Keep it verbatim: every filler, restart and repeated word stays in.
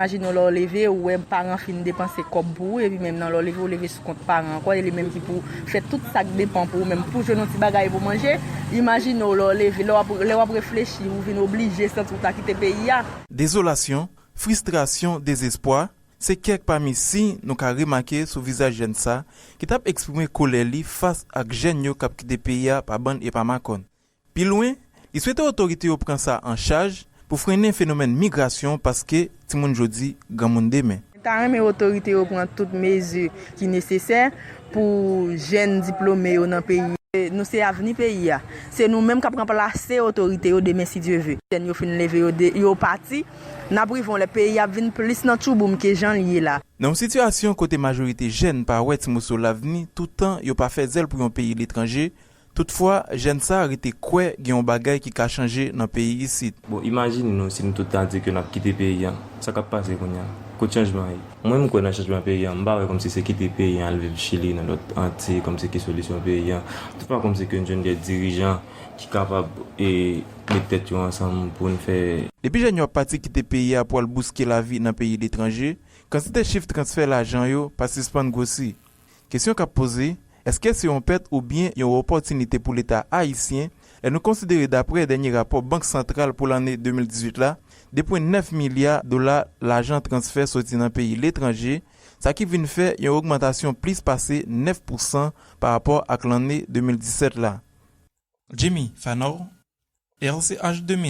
Imajine w lè w leve, ou wè paran fin depanse kòb pou ou, epi menm nan lè w leve, ou leve sou kont paran ankò, e li menm ki pou fè tout sa k depan pou ou menm, pou jwenn yon ti bagay pou manje. Imajine w lè w leve, lè w ap, lè w ap reflechi, ou vin oblije santi w ta kite peyi a. Dezolasyon, fristrasyon, dezespwa, se kèk pami siy nou ka remake sou vizaj jèn sa ki t ap eksprime kolè li fas ak jèn yo k ap kite peyi a pa bann e pa makòn. Pi lwen, li swete otorite yo pran sa an chaj pou frennen fenomèn migrasyon paske timoun jodi, granmoun demen. Mwen ta renmen otorite yo pran tout mezi ki nesesè pou jèn diplome yo nan peyi. Nou se avni peyi a. Se nou menm k ap ranplase otorite yo demen si Dye ve. Jèn yo fin leve yo, de, yo pati, n ap rive yon lè peyi a ap vin plis nan tchouboum ke jan l ye la. Nan yon sitiyasyon kote majorite jèn pa wè ti moso lavni toutan yo pa fè zèl pou yon peyi letranje, toutfwa, jèn sa a rete kwè gen yon bagay ki ka chanje nan peyi isit. Bon, imajine nou si nou tout ta di ke n ap kite peyi a. Sa k ap pase kounye a? Kot chanjman an ye? Mwen, m kwè nan chanjman peyi a. M pa wè kòmsi se kite peyi a al viv Chili, nan lòt Antiy, kòmsi ki solisyon peyi a. Toutfwa, kòmsi ke n jwenn de dirijan ki kapab e met tèt yo ansanm pou n fè. Depi jèn yo ap pati kite peyi a pou al bouske lavi nan peyi letranje, kantite chif transfè lajan yo pa sispann gwosi. Kesyon k ap poze, èske se yon pèt oubyen yon opòtinite pou Leta ayisyen lè nou konsidere dapre dènye rapò Bank Santral pou lanne de mil dizuit la, de pwen nèf milya dola lajan transfè soti nan peyi letranje, sa ki vin fè yon ogmantasyon plis pase nèf pousan pa rapò ak lanne de mil disèt la. Jimmy Fanor, R C H de mil.